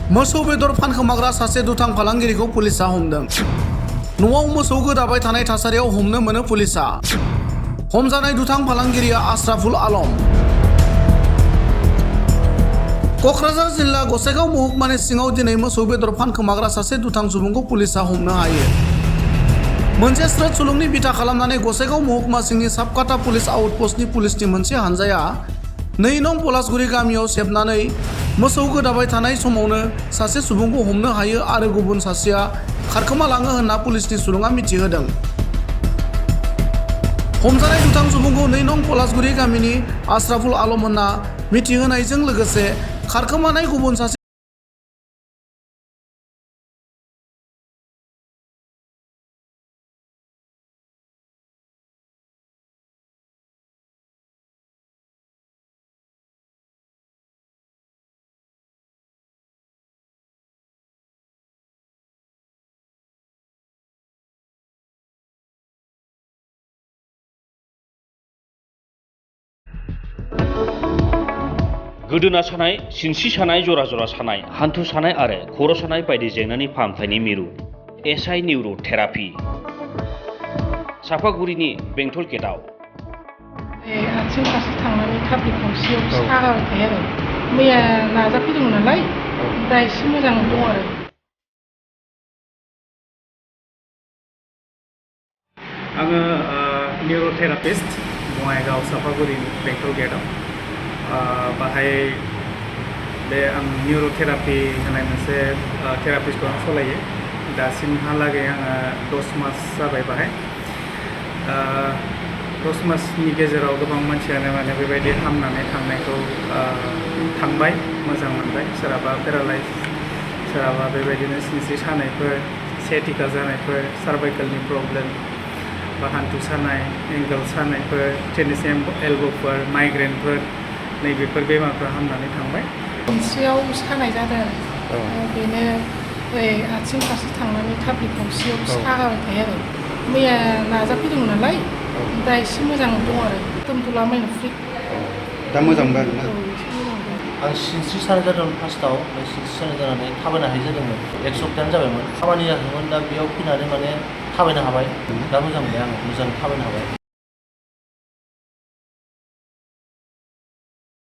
मोसौ बेदर फानखोमाग्रा सासे दुथां फालांगिरिखौ पुलिसा हमदों। न'आव मोसौ गोदाबाय थानाय थासारियाव हमनो मोनो पुलिसा। हमजानाय दुथां फालांगिरिया आश्राफुल आलम। क'क्राझार जिल्ला गसाइगाव महकुमानि सिङाव दिनै मोसौ बेदर फानखोमाग्रा सासे दुथां सुबुंखौ पुलिसा हमनो हायो। मोनसे स्रोद सुलुंनि बिथा खालामनानै गसाइगाव महकुमा सिंनि साबकाटा पुलिस आउटपस्टनि पुलिसनि मोनसे हानजाया 2 नं पलासगुरि गामियाव सेबनानै मोसौ गोदाबाय थानाय समावनो सासे सुबुंखौ हमनो हायो आरो गुबुन सासेया खारखोमालाङो होनना पुलिसनि सुलुङा मिथिहोदों। हमजानाय दुथां सुबुंखौ 2 नं पलासगुरि गामिनि आश्राफुल आलम होनना मिथिहोनायजों लोगोसे खारखोमानाय गुबुन सासे गोदोना सानाय, सिनस्रि सानाय, जरा जरा सानाय, हान्थु सानाय आरो खर' सानाय बायदि जेंनानि फाहामथायनि मिरु एसआइ निउर' थेरापि। सापागुरिनि बेंटल गेटआव। आथिं फारसे थांनानै थाब्लिट गंसेयाव सागाबाय थायो आरो मैया नाजाफैदोंमोन नालाय दा एसे मोजां दं आरो। आङो निउर'थेरापिस्ट बङाइगाव सापागुरिनि बेंटल गेटआव बाहाय बे आं निउर'थेरापि होनाय मोनसे थेरापिस्टखौ आं सालायो। दासिमहालागै आङो 10 मास जाबाय बाहाय। 10 मासनि गेजेराव गोबां मानसियानो माने बेबायदि हामनानै थांनायखौ थांबाय, मोजां मोनबाय। सोरहाबा पेरालाइज, सोरहाबा बेबायदिनो सिनस्रि सानायफोर, सियाटिका जानायफोर, सार्भाइकेलनि प्रब्लेम बा हान्थु सानाय, एंगल सानायफोर, टेनिस एल्ब'फोर, माइग्रेनफोर, नैबेफोर बेमारफ्रा हामनानै थांबाय। सिनस्रियाव सानाय जादों आरो बेनो आथिं फारसे थांनानै थाब्लिट गंसेयाव सागाबाय थायो आरो मैया नाजाफैदोंमोन नालाय दा एसे मोजां दं आरो दोनथ'लाबायनो फ्रि। दा मोजां मोनबाय आरोना? आं सिनस्रि सानाय जादोंमोन फार्स्टआव, ओमफ्राय सिनस्रि सानाय जानानै थाबायनो हायि जादोंमोन। 1 सप्तायानो जाबायमोन। खामानि जायाखैमोन, दा बेयाव फैनानै माने थाबायनो हाबाय। दा मोजां मोनबाय आङो, मोजां थाबायनो हाबाय।